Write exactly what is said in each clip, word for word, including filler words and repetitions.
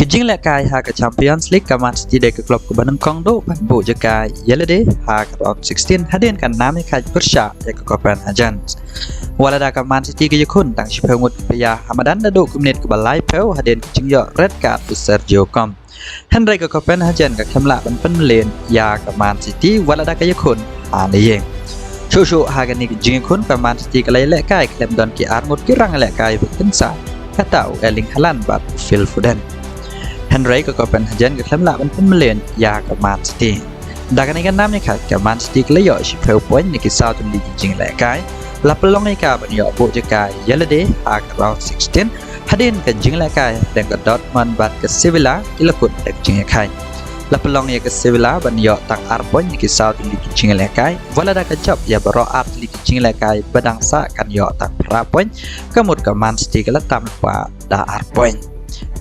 Jinglehkai ha ka Champions League, ka Man City dei ka club kaba nyngkong duh ban buh jaka ïalade ha ka round sixteen hadien ka nam ïakhaid pyrshah ïa ka Copenhagen. Wat la da ka Man City ka ïakhun tang shiphew ngut ki pia ha madan naduh ka minit kaba laiphew hadien ka jingïoh red card u Sergio Gomez. Hynrei ka Copenhagen ka khlem lah ban pynmlien ïa ka Man City wat la da ka ïakhun ha la ïing. Shuh shuh ha kane ka jingïakhun ka Man City ka la ïalehkai khlem don ki ar ngut ki rangïalehkai ba kynsan, kata u Erling Haaland bad u Phil Foden. Hynrei ka Copenhagen ka khlem lah ban pynmlien ïa ka Man City. Da kane ka nam ïakhaid ka Man City ka la ïoh shiphew point na ki saw tylli ki jingïalehkai. La pynlong ïa ka ban ïoh buh jaka ïalade ha ka round sixteen hadien ka jingïalehkai hapdeng ka Dortmund bad ka Sevilla ki la kut da ka jingïakhaid. La pynlong ïa ka Sevilla ban ïoh tang ar point na ki saw tylli ki jingïalehkai. Wat la da ka jop ïa baroh ar tylli ki jingïalehkai ba dang sah kan ïoh tang phra point. Ka mut ka Man City ka la tam lypa da ar point.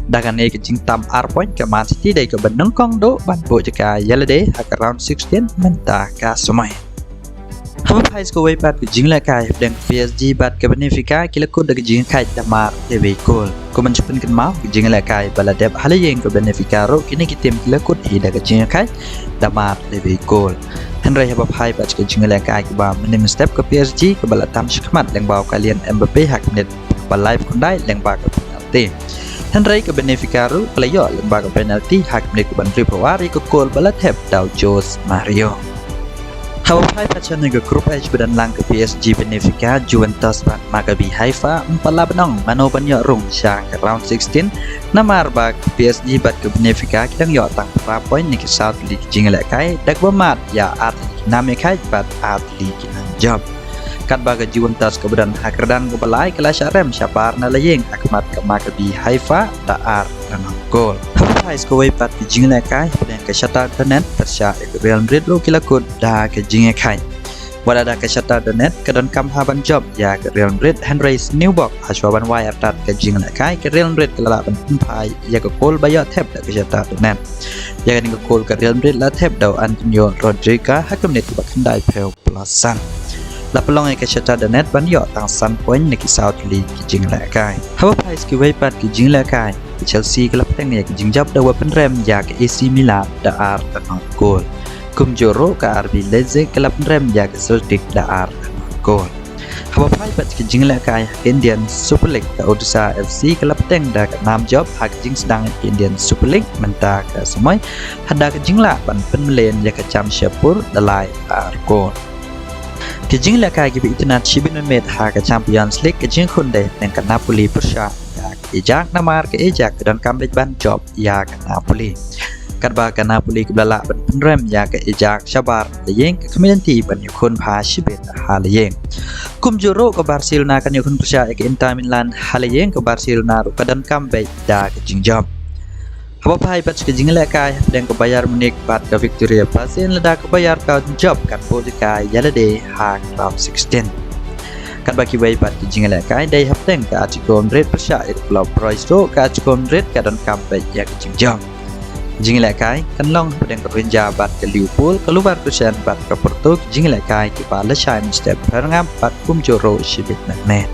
Da kane ka jingtam ar point ka Man City dei kaba nyngkong duh ban buh jaka ïalade ha ka round sixteen mynta ka samoi. Haba phai sa kawei pat ka jingïalehkai hapdeng ka P S G bad ka Benfica ki la kut da ka jingïakhaid da mar lewei kol. Kumba shu pynkynmaw ka jingïalehkai ba la dep ha la ïing ka Benfica ruh kine ki tim ki la kut hi da ka jingïakhaid da mar lewei kol. Hynrei haba phai pat ka jingïalehkai kaba mynhynnin mynstep ka P S G kaba la tam shakhmat lyngba u Kylian Mbappe ha ka minit ba laiphew khyndai lyngba ka penalty. Hynrei ka Benfica ruh ka la ïoh lyngba ka penalty ha ka minit kaba hynriewphew ar ïa ka kol ba la thep da u Jose Mario. Haba phai pat shane ka Group H ba don lang ka P S G, Benfica, Juventus bad Maccabi Haifa, ym pat lah ban ong mano ban ïoh rung sha ka round sixteen. Namar ba ka P S G bad ka Benfica ki dang ïoh tang phra point na ki saw tylli ki jingïalehkai da kaba mad ïa ar tylli ki nam ïakhaid bad ar tylli ki nam jop. Katba ka Juventus kaba don ha kyrdan kaba lai ka la shah rem shabar na la ïing ha khmat ka Maccabi Haifa da ar ka nong kol. Haba phai sa kawei pat ka jingïalehkai hapdeng ka Shakhtar Donetsk pyrshah ïa ka Real Madrid ruh ki la kut da ka jingïakhaid. Wat la da ka Shakhtar Donetsk ka donkam ha ban jop ïa ka Real Madrid hynrei sniewbok ha shuwa ban wai artat ka jingïalehkai ka Real Madrid ka la lah ban pynphai ïa ka kol ba ïoh thep da ka Shakhtar Donetsk. Ïa kane ka kol ka Real Madrid la thep da u Antonio Rudiger ha ka minit kaba khyndaiphew plus san. La pynlong ïa ka Shakhtar Donetsk ban ïoh tang san point na ki saw tylli ki jingïalehkai. Haba phai sa kiwei pat ki jingïalehkai ka Chelsea ka la pteng ïa ka jingjop da kaba pynrem ïa ka A C Milan da ar ka nong kol. Kumjuh ruh ka R B Leipzig ka la pynrem ïa ka Celtic da ar ka nong kol. Haba phai pat ki jingïalehkai ha ka Indian Super League ka Odisha F C ka la pteng da ka nam jop ha ka jingsdang ïa ka Indian Super League mynta ka samoi. Hynda ka jinglah ban pynmlien ïa ka Jamshedpur da lai ar kol. Ki jingïalehkai kiba itynnad shibit mynmiet ha ka Champions League ka jingkhun dei hapdeng ka Napoli pyrshah ïa ka Ajax namar ka Ajax ka donkam beit ban jop ïa ka Napoli. Katba ka Napoli kaba la lah ban pynrem ïa ka Ajax shabar ha la ïing ka khmih lynti ban ïakhun bha shibit ha la ïing. Kumjuh ruh ka Barcelona kan ïakhun pyrshah ïa ka Inter Milan ha la ïing ka Barcelona ruh ka donkam beit da ka jingjop. Haba phai pat ka jingïalehkai hapdeng ka Bayern Munich bad ka Viktoria Plzen lada ka Bayern ka jop kan buh jaka ïa lade ha ka round sixteen. Katba kiwei pat ki jingïalehkai dei hapdeng ka Atletico Madrid pyrshah ïa ka Club Brugge ruh ka Atletico Madrid ka donkam beit ïa ka jingjop. Jingïalehkai kan long hapdeng ka Rangers bad ka Liverpool, ka Leverkusen bad ka Porto, ki jingïalehkai kiba lashai mynstep pyrngap bad kumjuh ruh shibit mynmiet.